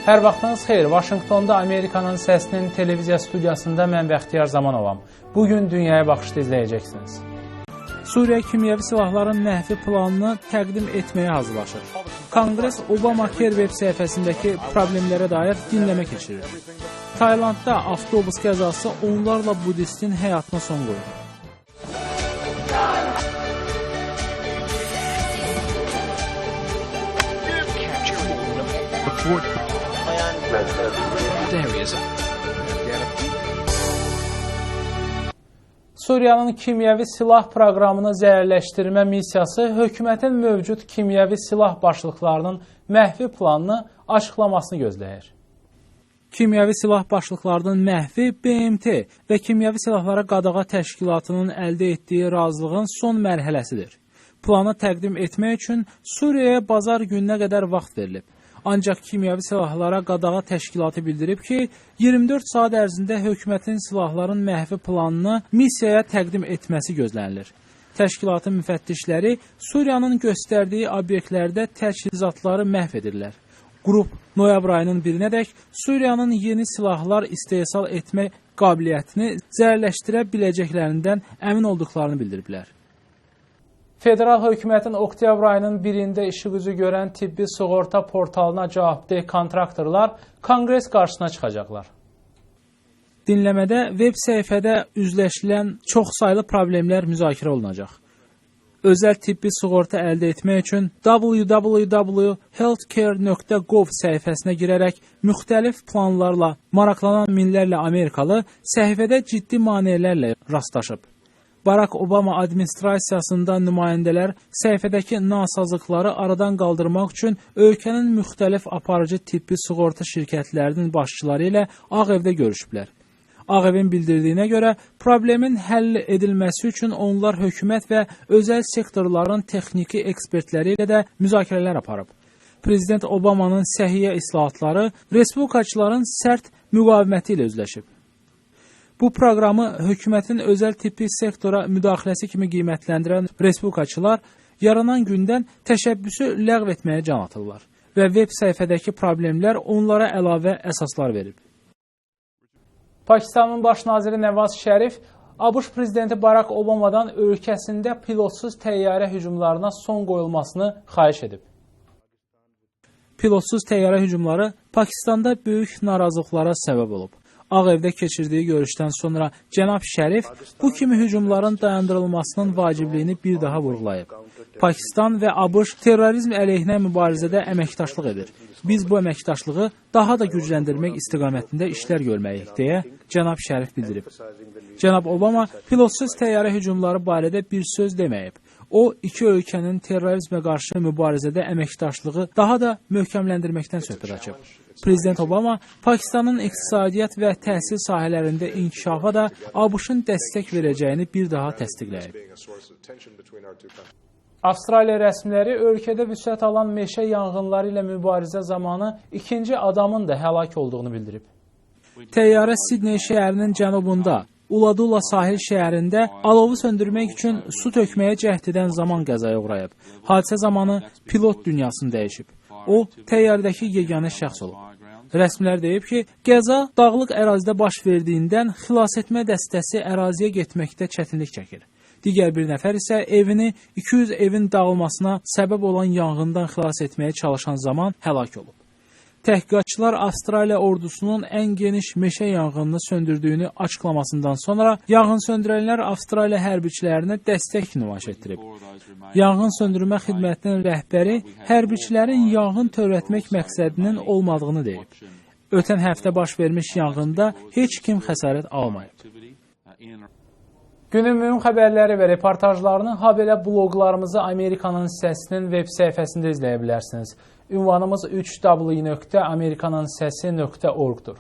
Hər vaxtınız xeyir. Vaşinqtonda Amerikanın Səsinin televiziya studiyasında mən Bəxtiyar Zamanovam. Bugün Dünyaya Baxışda izləyəcəksiniz. Suriya kimyəvi silahların məhvi planını təqdim etməyə hazırlaşır. Konqres Obamacare web səhifəsindəki problemlərə dair dinləmə keçirir. Taylandda avtobus qəzası onlarla buddistin həyatına son qoydu. Suriyanın kimyəvi silah proqramını zərərləşdirmə missiyası hökumətin mövcud kimyəvi silah başlıqlarının məhvi planını açıqlamasını gözləyir. Kimyəvi silah başlıqlarının məhvi BMT və Kimyəvi Silahlara Qadağa Təşkilatının əldə etdiyi razılığın son mərhələsidir. Planı təqdim etmək üçün Suriyaya bazar gününə qədər vaxt verilib. Ancaq Kimyəvi Silahlara Qadağa Təşkilatı bildirib ki, 24 saat ərzində hökumətin silahların məhvi planını missiyaya təqdim etməsi gözlənilir. Təşkilatın müfəttişləri Suriyanın göstərdiyi obyektlərdə təchizatları məhv edirlər. Qrup noyabr ayının 1-nədək Suriyanın yeni silahlar istehsal etmə qabiliyyətini zərərləşdirə biləcəklərindən əmin olduqlarını bildiriblər. Federal hökumətin oktyabr ayının 1-də işıq üzü görən tibbi sığorta portalına cavabdeh kontraktorlar Konqres qarşısına çıxacaqlar. Dinləmədə web səhifədə üzləşilən çoxsaylı problemlər müzakirə olunacaq. Özəl tibbi sığorta əldə etmək üçün www.healthcare.gov səhifəsinə girərək müxtəlif planlarla maraqlanan minlərlə Amerikalı səhifədə ciddi maneələrlə rastlaşıb. Barack Obama administrasiyasında nümayəndələr səhifədəki nasazlıqları aradan qaldırmaq üçün ölkənin müxtəlif aparıcı tibbi sığorta şirkətlərinin başçıları ilə Ağ Evdə görüşüblər. Ağ Evin bildirdiyinə görə problemin həll edilməsi üçün onlar hökumət və özəl sektorların texniki ekspertləri ilə də müzakirələr aparıb. Prezident Obamanın səhiyyə islahatları respublikaçıların sərt müqaviməti ilə üzləşib. Bu proqramı hökumətin özəl tibbi sektora müdaxiləsi kimi qiymətləndirən respublikaçılar yaranan gündən təşəbbüsü ləğv etməyə can atırlar və web səhifədəki problemlər onlara əlavə əsaslar verib. Pakistanın baş naziri Nəvaz Şərif ABŞ prezidenti Barack Obamadan ölkəsində pilotsuz təyyarə hücumlarına son qoyulmasını xahiş edib. Pilotsuz təyyarə hücumları Pakistanda böyük narazılıqlara səbəb olub. Ağ Evdə keçirdiyi görüşdən sonra cənab Şərif bu kimi hücumların dayandırılmasının vacibliyini bir daha vurğulayıb. Pakistan və ABŞ terrorizm əleyhinə mübarizədə əməkdaşlıq edir. Biz bu əməkdaşlığı daha da gücləndirmək istiqamətində işlər görməliyik, deyə cənab Şərif bildirib. Cənab Obama pilotsuz təyyarə hücumları barədə bir söz deməyib. O, iki ölkənin terrorizmə qarşı mübarizədə əməkdaşlığı daha da möhkəmləndirməkdən söhbət açıb. Prezident Obama Pakistanın iqtisadiyyat və təhsil sahələrində inkişafa da ABŞ-ın dəstək verəcəyini bir daha təsdiqləyib. Avstraliya rəsmiləri ölkədə vüsət alan meşə yanğınları ilə mübarizə zamanı ikinci adamın da həlak olduğunu bildirib. Təyyarə Sidney şəhərinin cənubunda, Uladula sahil şəhərində alovu söndürmək üçün su tökməyə cəhd edən zaman qəzaya uğrayıb. Hadisə zamanı pilot dünyasını dəyişib. O, təyyarədəki yeganə şəxs olub. Rəsmilər deyib ki, qəza dağlıq ərazidə baş verdiyindən xilasetmə dəstəsi əraziyə getməkdə çətinlik çəkir. Digər bir nəfər isə evini 200 evin dağılmasına səbəb olan yanğından xilas etməyə çalışan zaman həlak olub. Təhqiqatçılar Avstraliya ordusunun ən geniş meşə yanğınını söndürdüyünü açıqlamasından sonra yanğın söndürənlər Avstraliya hərbiçilərinə dəstək nümayiş etdirib. Yanğın söndürmə xidmətinin rəhbəri hərbiçilərin yanğın törətmək məqsədinin olmadığını deyib. Ötən həftə baş vermiş yanğında heç kim xəsarət almayıb. Günün mühüm xəbərləri və reportajlarını, habelə bloqlarımızı Amerikanın Səsinin web səhifəsində izləyə bilərsiniz. Ünvanımız 3w.amerikanansəsi.org-dur.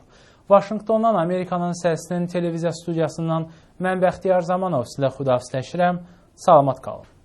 Vaşinqtondan Amerikanın Səsinin televiziya studiyasından mən Bəxtiyar Zamanov sizlə xudahafizləşirəm. Salamat qalın.